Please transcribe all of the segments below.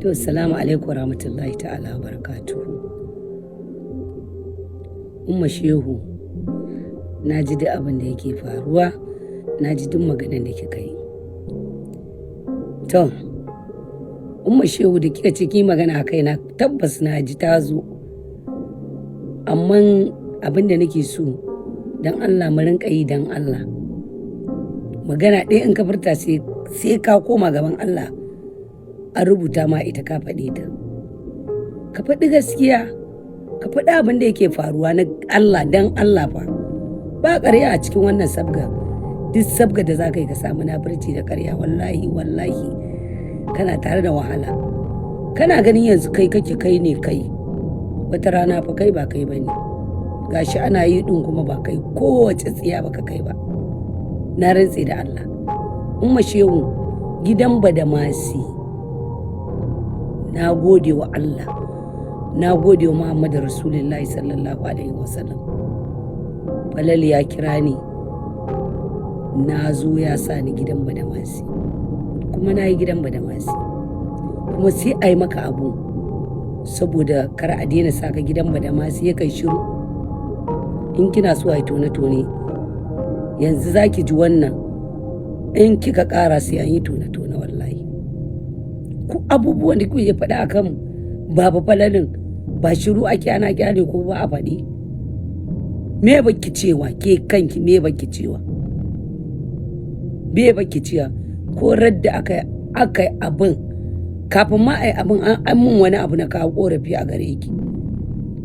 To, salamu alaikum rahmatullahi ta'ala barakatuhu. Umma Shehu, na ji duk abin da yake faruwa, na ji duk maganar da kika yi. To, Umma Shehu da kika ce ki magana a kaina tabbas na ji ta zo. Amma abin da nake so don Allah mu rinƙa yi don Allah. Magana ɗaya in ka furta sai ka koma gaban Allah an rubuta ma ita ka faɗe ta. Ka faɗi gaskiya, ka faɗi abin da yake faruwa na Allah don Allah fa. Ba ƙarya a cikin wannan sabga. Duk sabga da za ka yi ka samu munafurci da ƙarya, wallahi wallahi kana tare da wahala. Kana ganin yanzu kai kake kai ne kai. Wata rana fa kai ba kai ba ne. Gashi ana yi ɗin kuma ba kai kowace tsiya ba ka kai ba. Na rantse da Allah. Umma Shehu, gidan Badamasi, na gode wa Allah, na gode wa Muhammadu Rasulullahi sallallahu alaihi wasallam. Falal ya kira ni, na zo ya sa ni gidan Badamasi. Kuma na yi gidan Badamasi. Kuma sai a yi maka abu saboda kar a daina saka gidan Badamasi ya kai shiru. In kina so a yi tone-tone, yanzu za ki ji wannan in kika ƙara sai an yi tone-tone wallahi. Ku abubuwan da kuke faɗa a kan Baba Falalin ba shiru ake ana kyale ko ba a faɗi. Me baki cewa ke kanki, me baki cewa? Me baki cewa? Ko radda aka yi abin kafin ma a yi abin an mun wani abu na kawo ƙorafi a gare ki.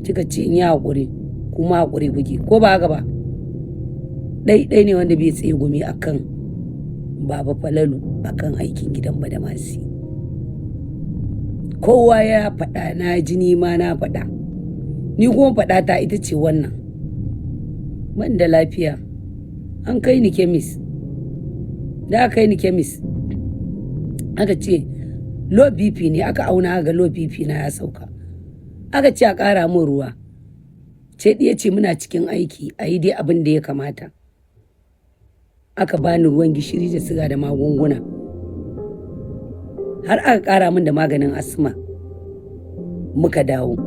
Kika ce in yi haƙuri kuma haƙuri kuke ko ba haka ba? Ɗai ne wanda bai tsaye gumi akan Baba Falalu akan aikin gidan Badamasi. Kowa ya faɗa, na ji ni ma na faɗa. Ni kuma faɗa ta ita ce wannan. Ban da lafiya. An kai ni kemis. Da aka kai ni kemis, aka ce low BP ne, aka auna aka ga low BP na ya sauka. Aka ce a ƙara min ruwa. Ce ɗiya ce muna cikin aiki a yi dai abin da ya kamata. Aka bani ruwan gishiri da siga da magunguna. Har aka ƙara min da maganin asma. Muka dawo.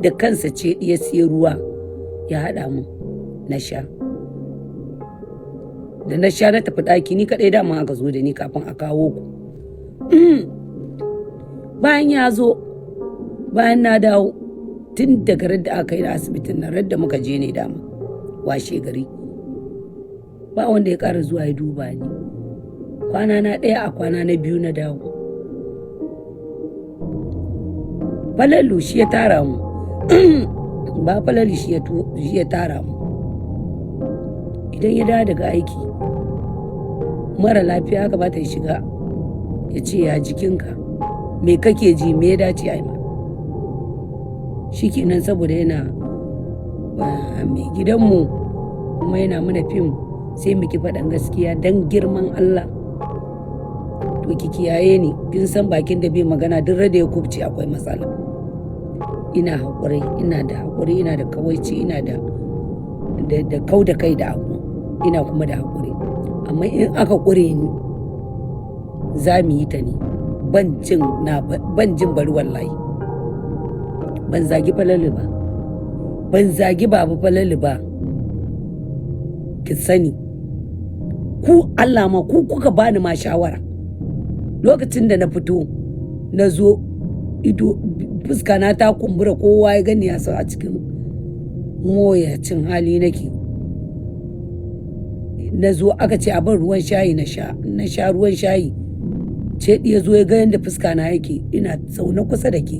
Da kansa ce ya siya ruwa ya haɗa mun na sha. Da na sha na tafi ɗaki ni kaɗai, dama aka zo da ni kafin a kawo ku. Bayan ya zo, bayan na dawo tun daga radda aka yi asibitin nan, radda muka je ne dama washe gari. Ba wanda ya ƙara zuwa ya duba ni. Kwana na ɗaya a kwana na biyu na dawo. Falalu shi ya tara mu. Ba Falalu shi ya tara mu. Idan ya dawo daga aiki, mara lafiya aka bata ya shiga ya ce ya jikinka, me kake ji, me ya dace a yi ma. Shi kenan saboda yana mai gidanmu kuma yana mana fim sai muki faɗan gaskiya don girman Allah. To ki kiyaye ni, kin san bakin da bai magana duk rada ya kubce akwai matsala. Ina haƙuri, ina da haƙuri, ina da kawaici, ina da kau da kai da abu, ina kuma da haƙuri. Amma in aka ƙure ni, za mu yi ta ne. Ban jin bari wallahi. Ban zagi Falalu ba. Ban zagi Baba Falalu ba. Ki sani. Ku Allah ma ku kuka bani ma shawara. Lokacin da na fito, na zo ido fuska na ta kumbura, kowa ya gani ya san a cikin mawuyacin hali nake. Na zo aka ce a ban ruwan shayi na sha, na sha ruwan shayi. Ce ya zo ya ga yadda fuska na yake, ina zaune kusa da ke.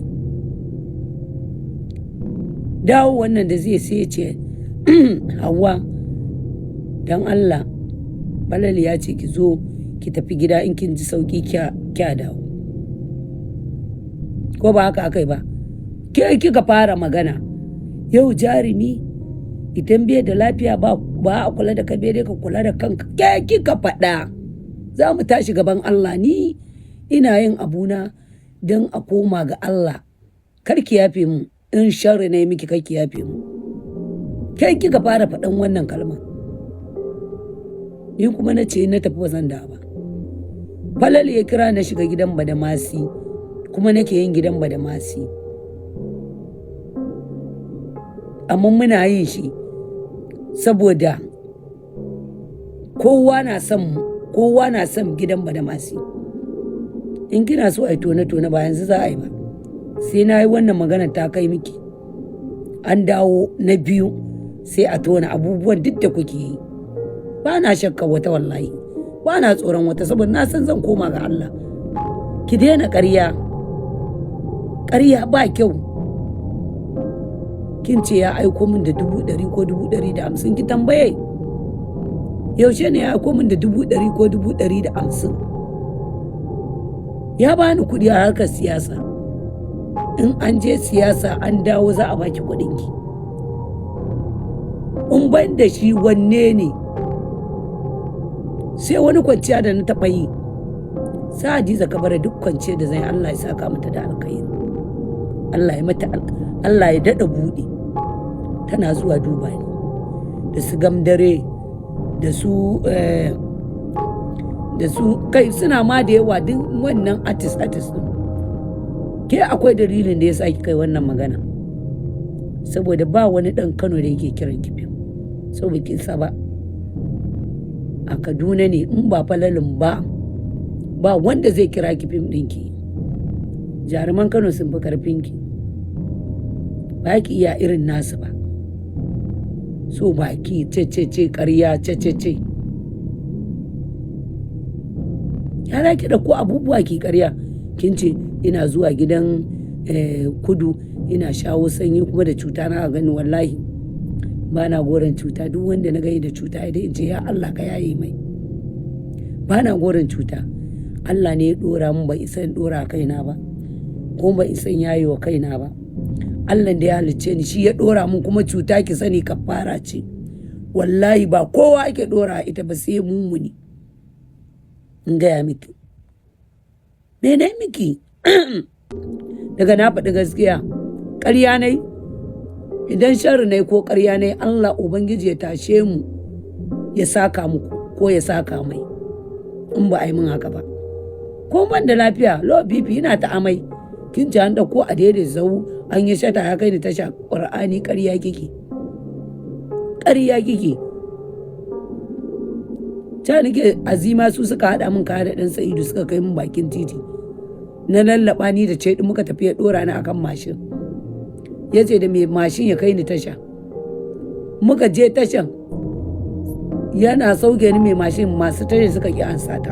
Dawo wannan da zai sai ya ce Hauwa, don Allah Falalu ya ce ki zo ki tafi gida in kin ji sauƙi kya dawo. Ko ba haka aka yi ba? Ke kika fara magana. Yau jarumi idan bai da lafiya ba a kula da kai dai ka kula da kanka. Ke kika faɗa. Za mu tashi gaban Allah, ni ina yin abuna don a koma ga Allah. Kar ki yafe mu in sharri ne miki, kar ki yafe mu. Ke kika fara faɗan wannan kalma. Ni kuma na ce na tafi ba zan dawo ba. Falalu ya kira na shiga gidan Badamasi, kuma nake yin gidan Badamasi. Amma muna yin shi saboda kowa na son mu, kowa na son gidan Badamasi. In kina so a yi tone-tone, ba yanzu za a yi ba, sai na yi wannan magana ta kai miki, an dawo na biyu, sai a tona abubuwan duk da kuke yi. Ba na shakka wata, wallahi ba na tsoron wata, saboda na san zan koma ga Allah. Ki daina ƙarya, ƙarya ba kyau. Kin ce ya aiko min da 100,000 ko 150,000. Ki tambaye yaushe ne ya aiko min da 100,000 ko 150,000. Ya bani kuɗi a harkar siyasa. In an je siyasa an dawo, za a baki kuɗinki. In ban da shi, wanne ne? Sai wani kwanciya da na taɓa yi sa Hadiza Kabara, duk kwanciya da zai, Allah ya saka mata da alkhairi, Allah ya mata, Allah ya daɗa buɗe. Tana zuwa duba ni da su gamdare da su kai, suna ma da yawa, duk wannan artist artist din. Ke akwai dalilin da ya sa ki kai wannan magana, saboda ba wani ɗan Kano da yake kiran ki fim, saboda kin ba a Kaduna ne. In ba Falalin ba, ba wanda zai kira ki fim ɗinki. Jaruman Kano sun fi karfinki, ba ki iya irin nasu ba. So baki ce ce ce, ƙarya ce ce ce. Ya za ki ɗauko abubuwa ki ƙarya? Kin ce ina zuwa gidan kudu ina shawo sanyi, kuma da cuta na gani. Wallahi ba na goron cuta. Duk wanda na gani da cuta, idan in ce, "Ya Allah, ka yaye mai." Ba na goron cuta. Allah ne ya ɗora min, ban isa in ɗora kaina ba, ko ban isa in yaye wa kaina ba. Allah da ya halicce ni, shi ya ɗora min. Kuma cuta, ki sani, kafara ce. Wallahi ba kowa ake ɗora ita ba, sai mumuni. In gaya miki, mene miki daga na faɗi gaskiya? Ƙarya nai? Idan sharri ne ko ƙarya ne, Allah Ubangiji ya tashe mu ya saka muku ko ya saka mai in ba a yi min haka ba. Ko ban da lafiya, low BP, ina ta amai, kin ci an ɗauko a daidai zau, an yi shata, ya kai ni tasha. Ƙur'ani ƙarya kike, ƙarya kike. Ta nake azima su suka haɗa min kaya da ɗan Sa'idu, suka kai min bakin titi. Na lallaɓa ni da ce muka tafi, ya ɗora ni akan mashin, ya ce da mai mashin ya kai ni tasha. Muka je tashan, yana sauke ni, mai mashin, masu tasha suka ƙi an sata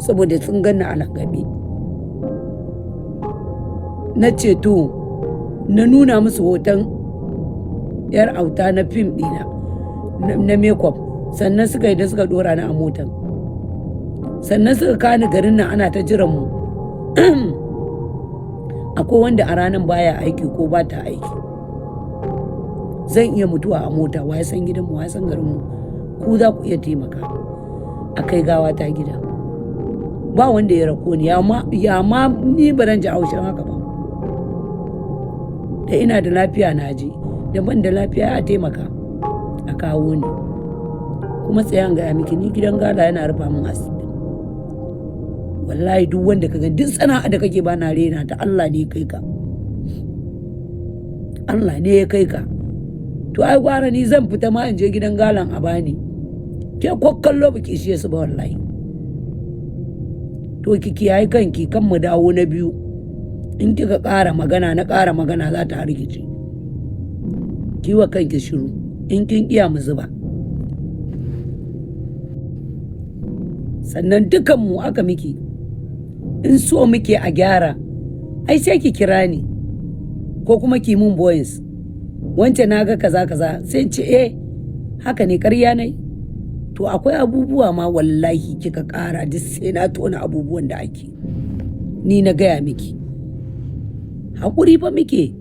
saboda sun ganni a langabe. Na ce to, na nuna musu hoton yar auta na fim ɗina na makeup. Sannan suka yi da suka dora ni a motan, sannan suka kani garin nan, ana ta jiran mu. Akwai wanda a ranar baya aiki ko ba ta aiki. Zan iya mutuwa a mota. Wa ya san gidanmu? Wa ya san garinmu? Ku za ku iya taimaka a kai gawa ta gida. Ba wanda ya rako ni. Ya ma ni ba ji haushin haka ba. Da ina da lafiya na je, da ban da lafiya a taimaka a kawo ni. Kuma tsayan gaya miki, ni gidan gala yana rufa min asiri, wallahi. Duk wanda ka gani, duk sana'a da kake, ba na rena ta. Allah ne kai ka, Allah ne ya kai ka. To ai gwara ni zan fita ma in je gidan galan a bani. Ke ko kallo baki ishe su ba, wallahi. To ki kiyaye kanki, kan mu dawo na biyu. In kika ƙara magana, na ƙara magana, za ta harkice. Kiwa kanki shiru. In kin iya, mu zuba. Sannan dukanmu aka miki. In so muke a gyara, ai sai ki kira ni ko kuma ki mun voice: "Wance, na ga kaza kaza." Sai ce, "Eh, haka ne, ƙarya ne." To akwai abubuwa ma, wallahi kika ƙara, duk sai na tona abubuwan da ake. Ni na gaya miki, haƙuri fa muke.